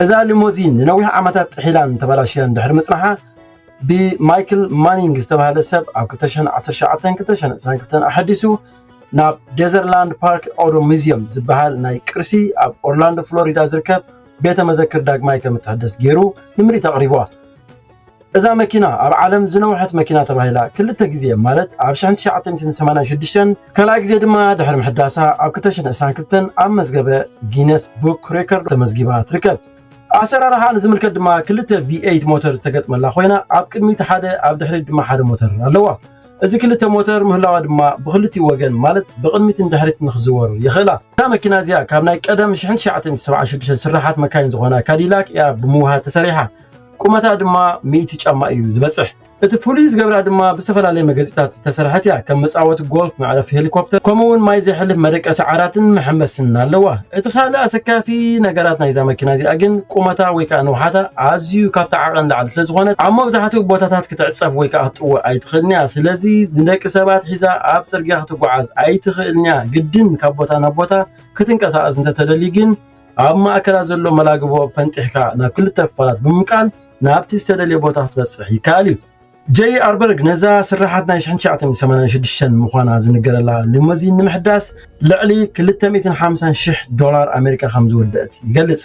እዛ ሊሞዚን ንነዊሕ ዓመታት ጥሒላን ተባላሽያን ድሕሪ ምጽናሓ፣ ብማይክል ማኒንግ ዝተባህለ ሰብ ኣብ ክልተ ሽሕን ዓሰርተ ትሽዓተን ክልተ ሽሕን ዕስራን ክልተን ኣሐዲሱ ናብ ዴዘርላንድ ፓርክ ኦቶ ሙዚየም ዝበሃል ናይ ቅርሲ ኣብ ኦርላንዶ ፍሎሪዳ ዝርከብ ቤተ መዘክር ዳግማይ ከም እትሕደስ ገይሩ ንምርኢት ኣቕሪብዋ። እዛ መኪና ኣብ ዓለም ዝነውሐት መኪና ተባሂላ ክልተ ግዜ፣ ማለት ኣብ ሽሕን ትሽዓተ ሚእትን ሰማንያን ሽዱሽተን፣ ካልኣይ ግዜ ድማ ድሕሪ ምሕዳሳ ኣብ ክልተ ሽሕን ዕስራን ክልተን ኣብ መዝገበ ጊነስ ቡክ ሬከርድ ተመዝጊባ ትርከብ። ኣሰራርሓ ንዝምልከት ድማ ክልተ ቪ ኤይት ሞተር ዝተገጥመላ ኮይና፣ ኣብ ቅድሚት ሓደ ኣብ ድሕሪት ድማ ሓደ ሞተር ኣለዋ። እዚ ክልተ ሞተር ምህላዋ ድማ ብክልቲኡ ወገን፣ ማለት ብቕድሚትን ድሕሪት ንክዝወሩ የኽእላ። እዛ መኪና እዚኣ ካብ ናይ ቀደም ሽሕን ትሽዓተ ሚእትን ሰብዓን ሽዱሽተን ስራሓት መካይን ዝኾና ካዲላክ እያ ብምውሃድ ተሰሪሓ። ቁመታ ድማ ሚእቲ ጫማ እዩ ዝበጽሕ። እቲ ፍሉይ ዝገብራ ድማ ብዝተፈላለየ መገጺታት ዝተሰርሐት እያ። ከም መጻወቲ ጎልፍ፣ መዕረፊ ሄሊኮፕተር፣ ከምኡ እውን ማይ ዘሕልፍ መደቀሲ ዓራትን መሐንበስን ኣለዋ። እቲ ካልእ ኣሰካፊ ነገራት ናይዛ መኪና እዚኣ ግን ቁመታ ወይ ከዓ ንውሓታ ኣዝዩ ካብቲ ዓቐን ላዕሊ ስለ ዝኾነት ኣብ መብዛሕትኡ ቦታታት ክትዕጸፍ ወይ ከዓ ክትጥወ ኣይትኽእልን እያ። ስለዚ ንደቂ ሰባት ሒዛ ኣብ ጽርግያ ክትጓዓዝ ኣይትኽእልን እያ። ግድን ካብ ቦታ ናብ ቦታ ክትንቀሳቐስ እንተተደልዩ ግን ኣብ ማእከላ ዘሎ መላግቦ ፈንጢሕካ ናብ ክልተ ክፋላት ብምምቃል ናብቲ ዝተደልየ ቦታ ክትበጽሕ ይከኣል እዩ። ጀይ ኣርበርግ ነዛ ስራሓት ናይ ሽሕን ትሽዓተ ሚእትን ሰማንያን ሽዱሽተን ምዃና ዝንገረላ ሊሞዚን ንምሕዳስ ልዕሊ ክልተ ሚእትን ሓምሳን ሽሕ ዶላር ኣሜሪካ ከም ዝወደአት ይገልጽ።